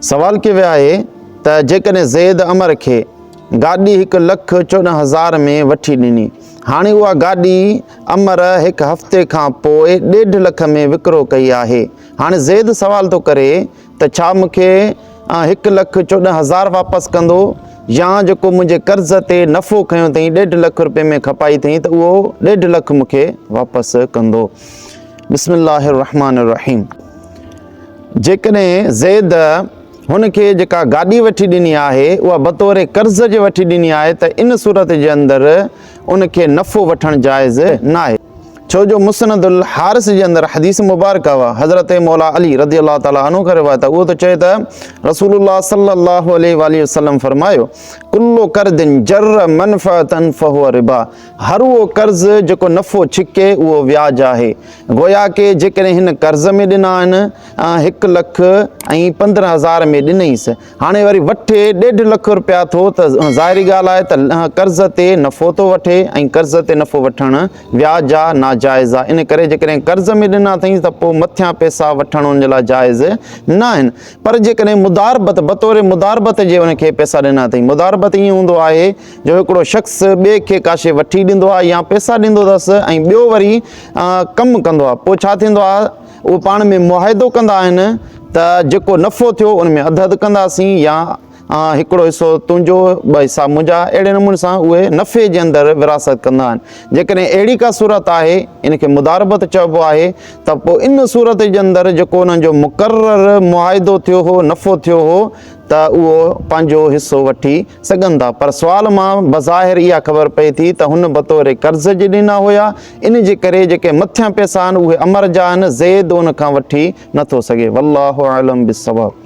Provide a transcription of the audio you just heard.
سوال ڪيو ويو آهي ته جيڪڏهن زيد عمر کي گاڏي 1,14,000 ۾ وٺي ڏني، هاڻي اها گاڏي عمر هڪ هفتي کان پوء ڏيڍ لک ۾ وڪرو ڪئي آهي، هاڻي زيد سوال ٿو ڪري ته ڇا مون کي 1,14,000 واپس ڪندو يا جيڪو منهنجي قرض تي نفعو کنيو اٿئين ڏيڍ لک روپين ۾ کپائي اٿئين ته اهو ڏيڍ لک مون کي واپس ڪندو. بسم الله الرحمٰن الرحيم. جيڪڏهن زيد هن کي جيڪا گاڏي وٺي ڏني آهي اها بطور قرض جي وٺي ڏني آهي ته ان صورت جي اندر ان کي نفعو وٺڻ جائز ناهي ڇو جو مسند الحارث جي اندر حديث مبارڪه هئا حضرت مولا علي رضي الله تعالٰي عنه کان روايت اهو ٿو چئي ته رسول الله صلي الله عليه واله وسلم فرمايو ڪل قرض جر منفعه فهو ربا هر اهو قرض جيڪو نفعو ڇڪي اهو وياج آهي. گويا ڪي جيڪڏهن هن قرض ۾ ڏنا آهن 1,15,000 ۾ ڏنئيس هاڻي وري وٺي ڏيڍ لک رپيا ٿو ته ظاهري ڳالهه آهي ته قرض تي نفعو ٿو وٺي ۽ قرض تي نفعو وٺڻ وياج آ ناجائز آ ان ڪري جيڪڏهن قرض ۾ ڏنا اٿئيس ته پوء مٿيان پئسا وٺڻ ان جي لاء جائز نه آهن پر جيڪڏهن مضاربت بطور مضاربت جي ان کي پئسا ڏنا اٿئي مضاربت ائين هوندو آهي جو هڪڙو شخص ٻئي کي ڪا شيء وٺي ڏيندو آهي يا پئسا ڏيندو اٿس ۽ ٻيو وري ڪم ڪندو آهي پوء ڇا ٿيندو آهي اهو پاڻ ۾ معاهدو ڪندا آهن ته جيڪو نفعو ٿيو ان ۾ اڌ اڌ ڪنداسين يا هڪڙو حصو تنهنجو ٻه حصا منهنجا اهڙي نموني سان اهي نفعي جي اندر وراثت ڪندا آهن جيڪڏهن اهڙي ڪا صورت آهي ان کي مضاربت چئبو آهي ته پوء ان صورت جي اندر جيڪو انهن جو مقرر معاهدو ٿيو هو نفعو ٿيو هو ته اهو پنهنجو حصو وٺي سگهن ٿا پر سوال مان بظاهر اها خبر پئي ٿي ته هن بطور قرض جي ڏنا هيا ان جي ڪري جيڪي مٿيان پئسا آهن اهي امر جا آهن زيد ان کان وٺي نٿو سگهي والله اعلم بالصواب.